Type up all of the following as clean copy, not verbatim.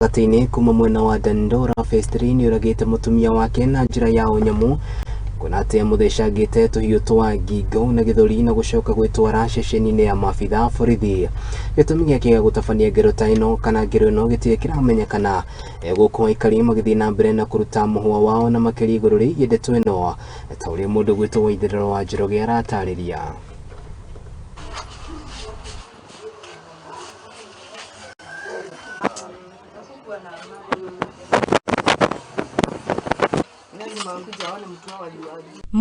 Gatagatĩ-inĩ kuma mwena wa Dandora Phase 3 nĩoragĩte mũtumia wake na njĩra ya ũnyamũ kuona atĩ amũthecangĩte tũhiũ twa ngingo na gĩthũri na gũcoka gwĩtwara ceceni-inĩ ya maabitha a borithi. Gĩtũmi gĩake gĩa gũtabania ngero ta ĩno kana ngero ĩno gĩtirĩ kĩramenyekana gũkũ aikari magĩthiĩ na mbere na kũruta mũhwa wao na makĩria igũrũ rĩgiĩ ndeto ĩno ta ũrĩa mũndũ gwĩtwo Waitherero wa Njoroge aratarĩria.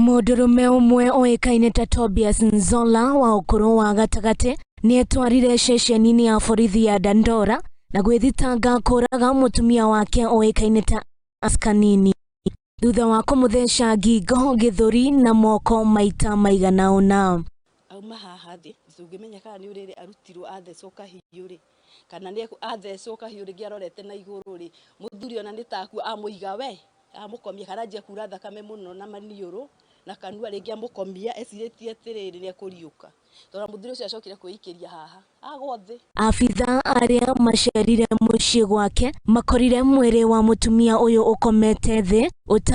Mũndũrũme ũmwe ũĩkaine ta Tobias Nzola wa ũkũrũ wa gatagatĩ nĩetwarire ceceni-inĩ ya borithi ya Dandora na gwĩthitanga kũraga mũtumia wake ũĩkaine ta Askanini thutha wa kũmũtheca ngingo, gĩthũri na moko maita maigana ũna. Auma haha thĩ tũngĩmenya kana nĩ ũrĩrĩ arutirwo athecwo kahiũ rĩ, kana nĩ athecwo kahiũ rĩngĩ arorete na igũrũ rĩ, mũthuri ona nĩ ta akua amũiga we, amũkomia kana anjia kura thakame mũno na maniũrũ na kanua rĩngĩ amũkomia ecirĩtie atĩrĩrĩ nĩ ekũriũka. Tondũ mũthuri ũcio acokire kwĩikĩria haha agwa thĩ. Abitha arĩa macerire mũciĩ gwake makorire mwĩrĩ wa mũtumia ũyũ ũkomete thĩ ũta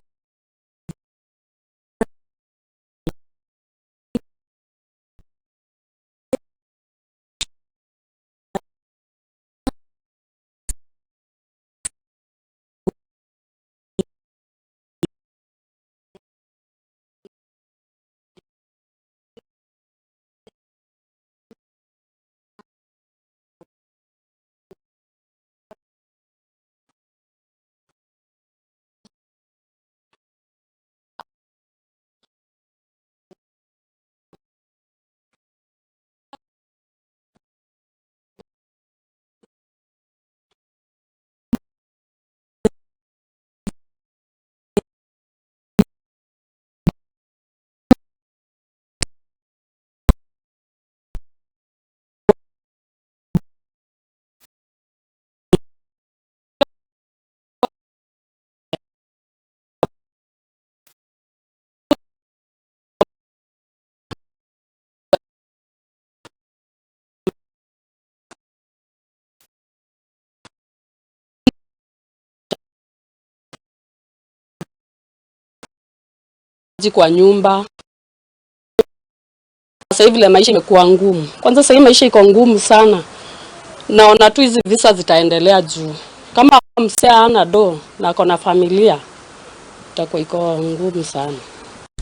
Kwa nyumba sasa hivi maisha imekuwa ngumu. Kwanza sasa hivi maisha iko ngumu sana, naona tu hizi visa zitaendelea juu kama msee hana do na ako na familia itakuwa iko ngumu sana.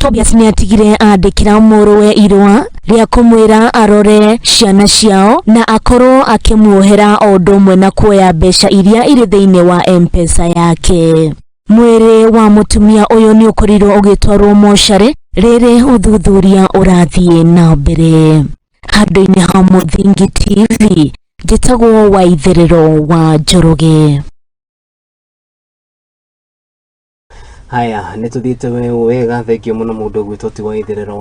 Tobias nĩatigire andĩkĩra mũrũwe irũa rĩa kũmwĩra arore ciana ciao na akorwo akĩmuohera o ũndũ ũmwe na kuoya mbeca iria irĩ thĩinĩ wa M-Pesa yake. Mwĩrĩ wa mũtumia ũyũ nĩ ũkorirwo ũgĩtwarwo mocarĩ rĩrĩ ũthuthuria ũrathiĩ na mbere. Handũ-inĩ ha Mũthingi TV, njĩtagwo Waitherero wa Njoroge. Haya, nĩ tũthiĩte wega, thengio mũno mũndũ ũgwĩtwo ti Waitherero.